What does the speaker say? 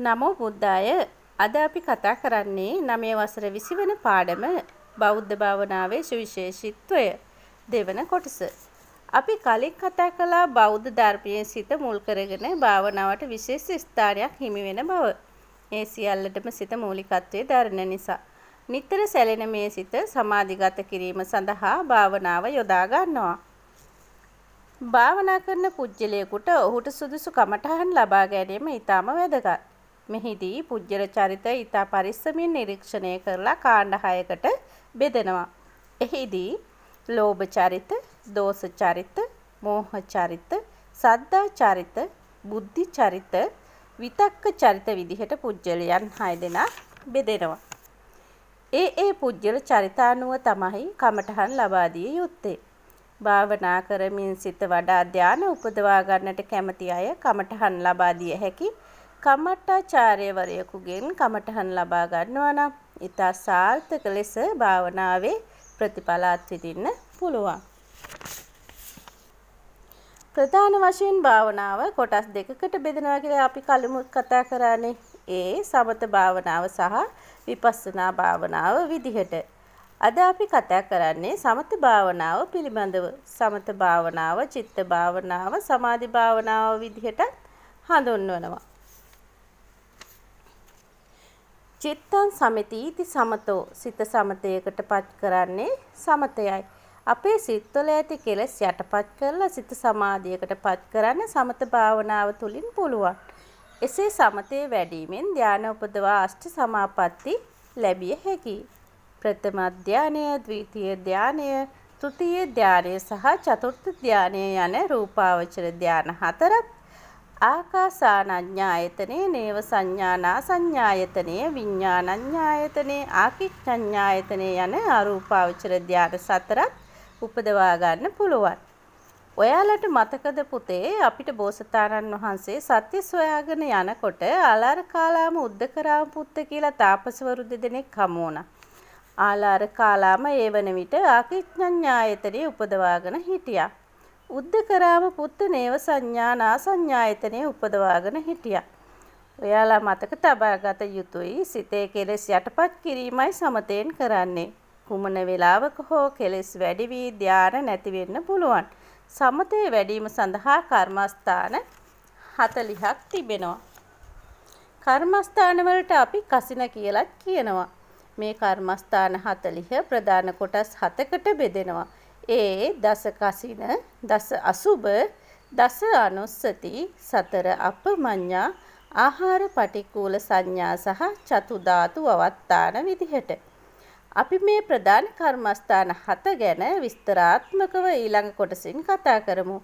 නමෝ බුද්දාය. අද අපි කතා කරන්නේ 9 වසර 20 වන පාඩම බෞද්ධ භාවනාවේ සුවිශේෂීත්වය දෙවන කොටස. අපි කලින් කතා කළා බෞද්ධ ධර්මයේ සිත මුල් කරගෙන භාවනාවට විශේෂ ස්ථානයක් හිමි වෙන බව. ඒ සියල්ලටම සිත මූලිකත්වයේ දරන නිසා. නිතර සැලෙන මේ සිත සමාධිගත කිරීම සඳහා භාවනාව යොදා ගන්නවා. භාවනා කරන පුජ්‍යලයකුට ඔහුට සුදුසු කමඨහන් ලබා ගැනීම ඉතාම වැදගත්. මෙහිදී පුජ්‍යල චරිත ඉතා පරිස්සමින් නිරීක්ෂණය කරලා කාණ්ඩ 6කට බෙදෙනවා. එහිදී ලෝභ චරිත, දෝෂ චරිත, මෝහ චරිත, සද්ධා චරිත, බුද්ධි චරිත, විතක්ක චරිත විදිහට පුජ්‍යලයන් 6 දෙනා බෙදෙනවා. ඒ ඒ පුජ්‍යල චරිත අනුව තමයි කමඨහන් ලබා දිය යුත්තේ. භාවනා කරමින් සිත වඩා ධ්‍යාන උපදවා ගන්නට කැමති අය කමඨහන් ලබා දිය හැකි කමඨාචාර්යවරයෙකුගෙන් කමඨහන් ලබා ගන්නවා නම් ඉතා සාර්ථක ලෙස භාවනාවේ ප්‍රතිඵල අත්විඳින්න පුළුවන්. ප්‍රධාන වශයෙන් භාවනාව කොටස් දෙකකට බෙදෙනවා කියලා අපි කලිමුත් කතා කරානේ. ඒ සමත භාවනාව සහ විපස්සනා භාවනාව විදිහට. අද අපි කතා කරන්නේ සමත භාවනාව පිළිබඳව. සමත භාවනාව, චිත්ත භාවනාව, සමාධි භාවනාව විදිහට හඳුන්වනවා. චිත්තං සමිතීති සමතෝ, සිත සමතයකට පත් කරන්නේ සමතයයි. අපේ සිත්වල ඇති කෙලෙස් යටපත් කරලා සිත සමාධියකට පත් කරන්න සමත භාවනාව තුලින් පුළුවන්. එසේ සමතේ වැඩිමෙන් ධ්‍යාන උපදවා අෂ්ට සමාපatti ලැබිය හැකියි. ප්‍රථම ධ්‍යානය, ද්විතීය ධ්‍යානය, තෘතීය ධ්‍යානය සහ චතුර්ථ ධ්‍යානය යන රූපාවචර ධ්‍යාන හතරත්, ආකාසානඤ්ඤායතනෙ, නේව සංඥා සංඥායතනෙ, විඥානඤ්ඤායතනෙ, ආකිච්ඡඤ්ඤායතනෙ යන අරූපාවචර ධ්‍යාන සතරත් උපදවා ගන්න පුළුවන්. ඔයාලට මතකද පුතේ අපිට බෝසතාණන් වහන්සේ සත්‍ය සොයාගෙන යනකොට ආලාර කාලාම උද්දකරාම පුත්ත කියලා තාපසවරු දෙදෙනෙක් හමු වුණා. ආලාර කාලාම ඒ වන විට ආකිච්ඡඤ්ඤායතනෙ උපදවාගෙන හිටියා. උද්දකරාම පුත්ත නේව සංඥා නා සංඥායතනෙ උපදවාගෙන හිටියා. ඔයාලා මතක තබා ගත යුතුයි සිතේ කෙලෙස් යටපත් කිරීමයි සමතෙන් කරන්නේ. කුමන වේලාවක හෝ කෙලෙස් වැඩි වී ධ්‍යාන නැති වෙන්න පුළුවන්. සමතේ වැඩිම සඳහා කර්මස්ථාන 40ක් තිබෙනවා. කර්මස්ථාන වලට අපි කසින කියලත් කියනවා. මේ කර්මස්ථාන 40 ප්‍රධාන කොටස් 7කට බෙදෙනවා. ඒ දස කසින, දස අසුබ, දස අනුස්සති, සතර අපමඤ්ඤා, ආහාර පටික්කුල සංඥා සහ චතු ධාතු අවත්තාන විදිහට. අපි මේ ප්‍රධාන කර්මස්ථාන 7 ගැන විස්තරාත්මකව ඊළඟ කොටසින් කතා කරමු.